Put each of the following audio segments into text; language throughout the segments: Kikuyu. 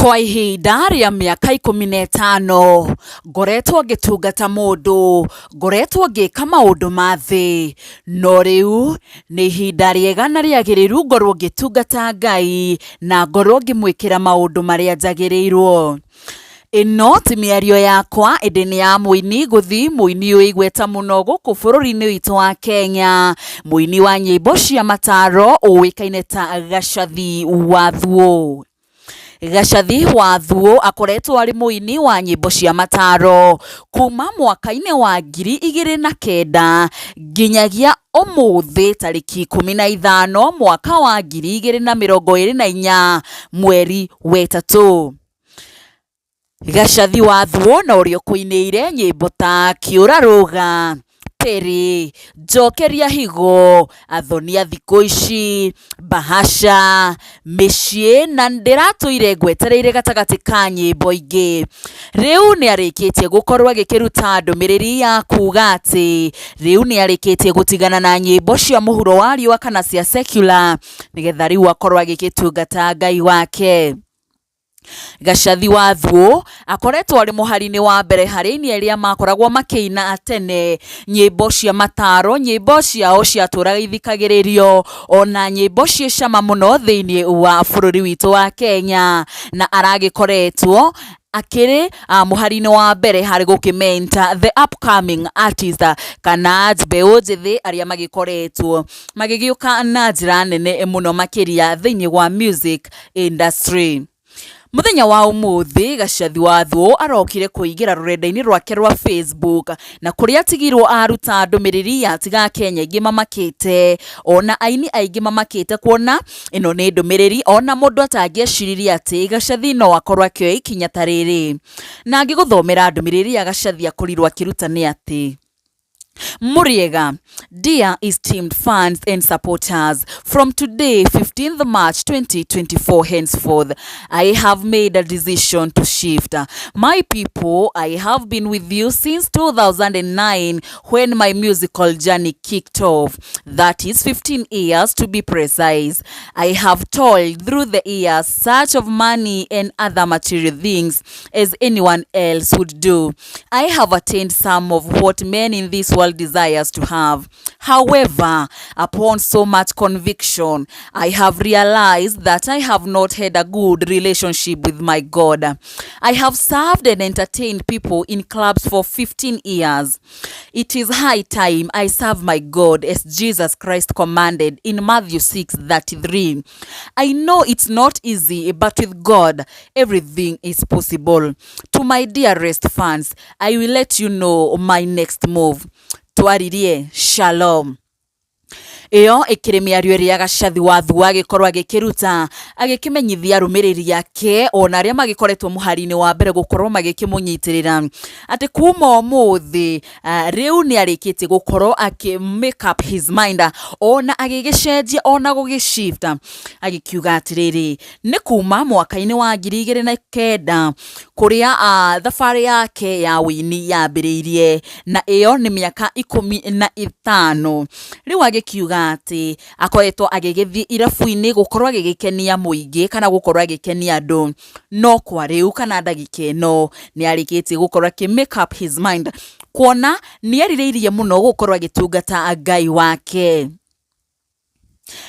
Kwa ihinda rĩa mĩaka 15, ngoretwo ngĩtungata mũndũ, ngoretwo ngĩka maũndũ ma thĩ, no rĩu nĩ ihinda rĩega na rĩagĩrĩru ngorwo ngĩtungata Ngai na ngorwo ngĩmwĩkĩra maũndũ marĩa njagĩrĩirwo. Ĩno ti mĩario yakwa ĩndĩ nĩ ya mũini ngũthi, mũini wĩ igweta mũno gũkũ bũrũri-inĩ witũ wa Kenya, mũini wa nyĩmbo cia mataro ũĩkaine ta Gacathi wa Thuo. Gacathi wa Thuo akoretwo arĩ mũini wa nyĩmbo cia mataro kuma mwaka-inĩ wa 2009 nginyagia ũmũthĩ tarĩki 15 mwaka wa 2024 mweri wetatũ. Gacathi wa Thuo na ũrĩa ũkũinĩire nyĩmbo ta Kĩũra Rũga, Pĩrĩ, Njokeria Higo, Athoni a thikũ ici, Bahasha, Mĩciĩ na Ndĩratũire ngwetereire gatagatĩ ka nyĩmbo ingĩ. Rĩu nĩ arĩkĩtie gũkorwo agĩkĩruta ndũmĩrĩri ya kuga atĩ rĩu nĩ arĩkĩtie gũtigana na nyĩmbo cia mũhuro wa riũa kana cia secular nĩgetha rĩu akorwo agĩgĩtungata Ngai wake. Gacathi wa Thuo akoretwo arĩ mũhari-inĩ wa mbere harĩ aini arĩa makoragwo makĩina tene nyĩmbo cia mataro, nyĩmbo ciao ciatũraga ithikagĩrĩrio ona nyĩmbo ciĩ cama mũno thĩinĩ wa bũrũri witũ wa Kenya, na aragĩkoretwo akĩrĩ mũhari-inĩ wa mbere harĩ gũkĩ mentor the upcoming artist kana mbeũ njĩthĩ arĩa magĩkoretwo magĩgĩũka na njĩra nene mũno makĩria thĩinĩ wa music industry. Mũthenya wa ũmũthĩ Gacathi wa Thuo arokire kũingĩra rũrenda-inĩ rwake rwa Facebook na kũrĩa atigirwo aruta ndũmĩrĩri yatiga Akenya aingĩ mamakĩte ona aini aingĩ mamakĩte kuona ĩno nĩ ndũmĩrĩri ona mũndũ atangĩeciririe atĩ Gacathi no akorwo akĩoya ikinya ta rĩrĩ. Na ngĩgũthomera ndũmĩrĩri ya Gacathi akorirwo akĩruta nĩ atĩ Mũrĩega, dear esteemed fans and supporters, from today, 15th March 2024 henceforth, I have made a decision to shift. My people, I have been with you since 2009 when my musical journey kicked off. That is 15 years to be precise. I have toiled through the years search of money and other material things as anyone else would do. I have attained some of what men in this world desires to have. However, upon so much conviction, I have realized that I have not had a good relationship with my God. I have served and entertained people in clubs for 15 years. It is high time I serve my God as Jesus Christ commanded in Matthew 6:33. I know it's not easy, but with God, everything is possible. To my dearest fans, I will let you know my next move. Twaririe, shalom. Ĩyo ĩkĩrĩ mĩario ĩrĩa Gacathi wa Thuo agĩkorwo agĩkĩruta agĩkĩmenyithia arũmĩrĩri ake ona arĩa magĩkoretwo mũhari-inĩ wa mbere gũkorwo magĩkĩmũnyitĩrĩra atĩ kuma ũmũthĩ rĩu nĩ arĩkĩtie gũkorwo akĩ make up his mind ona agĩgĩcenjia ona gũgĩ shift, agĩkiuga atĩrĩrĩ nĩ kuma mwaka-inĩ wa 2009 kũrĩa thabarĩ yake ya wĩini yambĩrĩirie, na ĩyo nĩ mĩaka 15. Rĩu agĩkiuga atĩ akoretwo agĩgĩthiĩ irabu-inĩ gũkorwo agĩgĩkenia mũingĩ kana gũkorwo agĩkenia andũ, no kwa rĩu kana ndagĩka ĩno nĩ arĩkĩtie gũkorwo akĩ make up his mind kuona nĩ erirĩirie mũno gũkorwo agĩtungata Ngai wake.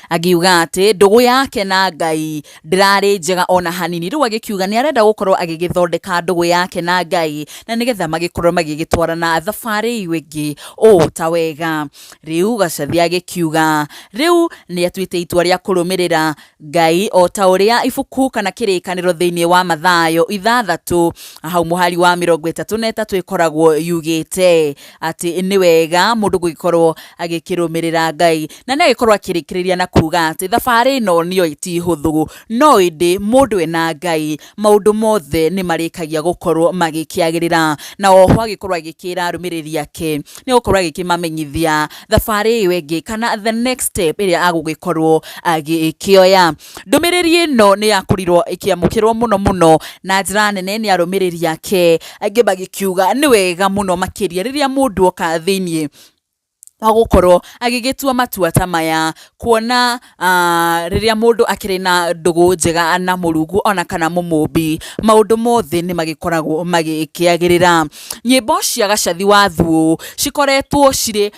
Agiuga atĩ ndũgũ yake na Ngai ndĩrarĩ njega ona hanini. Rĩu agĩkiuga nĩ arenda gũkorwo agĩgĩthondeka ndũgũ yake na Ngai na nĩgetha magĩkorwo magĩgĩtwarana thabarĩ ĩyo ĩngĩ ũũ ta wega. Rĩu Gacathi agĩkiuga rĩu nĩ atuĩte itua rĩa kũrũmĩrĩra Ngai o ta ũrĩa ibuku kana kĩrĩkanĩro thĩinĩ wa Mathayo 6 hau mũhari wa 33 ĩkoragwo yugĩte atĩ nĩ wega mũndũ gũgĩkorwo agĩkĩrũmĩrĩra Ngai, na nĩ agĩkorwo akĩrĩkĩrĩria na kuga atĩ thabarĩ ĩno nĩyo ti hũthũ, no ĩndĩ mũndũ ena Ngai maũndũ mothe nĩ marĩkagia gũkorwo magĩkĩagĩrĩra. Na oho agĩkorwo agĩkĩra arũmĩrĩri ake nĩ gũkorwo agĩkĩmamenyithia thabarĩ ĩyo ĩngĩ kana the next step ĩrĩa agũgĩkorwo agĩkĩoya. Ndũmĩrĩri ĩno nĩ yakorirwo ĩkĩamũkĩrwo mũno mũno na njĩra nene nĩ arũmĩrĩri ake, angĩ magĩkiuga nĩ wega mũno makĩria rĩrĩa mũndũ oka thĩinĩ Wa gũkorwo agĩgĩtua matua ta maya, kuona rĩrĩa mũndũ akĩrĩ na ndũgũ njega na Mũrungu ona kana mũmũmbi, maũndũ mothe nĩ magĩkoragwo magĩkĩagĩrĩra. Nyĩmbo cia Gacathi wa Thuũ cikoretwo cirĩ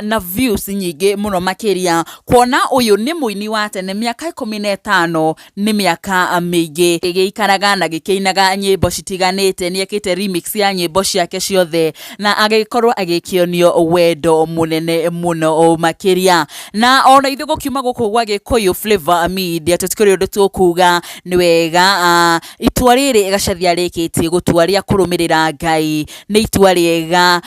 na views nyingĩ mũno makĩria, kuona ũyũ nĩ mũini wa tene mĩaka 15 nĩ mĩaka mĩingĩ gĩgĩikaraga na gĩkĩinaga nyĩmbo citiganĩte. Nĩ ekĩte remix ya nyĩmbo ciake ciothe na agĩkorwo agĩkĩonio wendo mũnene mũno makĩria. Na ona ithuĩ gũkiuma gũkũ gwa Gĩkũyũ Flavour Media tũtikĩrĩ ũndũ tũkuga, nĩ wega itua rĩrĩ Gacathi arĩkĩtie gũtua rĩa kũrũmĩrĩra Ngai nĩ itua rĩega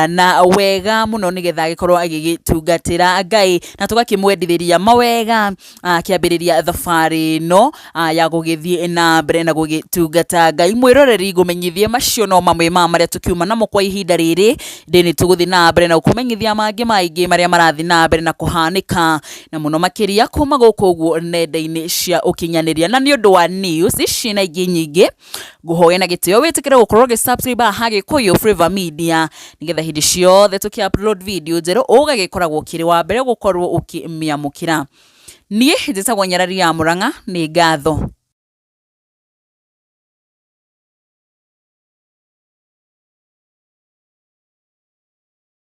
na wega mũno, nĩgetha agĩkorwo agĩgĩtungatĩra Ngai na tũgakĩmwendithĩria mawega akĩambĩrĩria thabarĩ ĩno ya gũgĩthiĩ na mbere na gũgĩtungata Ngai. Mwĩroreri, ngũmenyithie macio no mamwe ma marĩa tũkiuma namo kwa ihinda rĩrĩ, ndĩ nĩ tũgũthiĩ na mbere na gũkũmenyithia mangĩ maingĩ marĩa marathiĩ na mbere na kũhanĩka na mũno makĩria kuma gũkũ ũguo nenda-inĩ cia ũkinyanĩria. Na nĩ ũndũ wa news ici na ingĩ nyingĩ, ngũhoe na gĩtĩo wĩtĩkĩre gũkorwo ũgĩ subscribe haha Gĩkũyũ Flavour Media, nĩgetha hĩndĩ ciothe tũkĩ upload video njerũ ũgagĩkoragwo ũkĩrĩ wa mbere gũkorwo ũkĩmĩamũkĩra. Niĩ njĩtagwo Nyarari ya Mũrang'a, nĩ ngatho.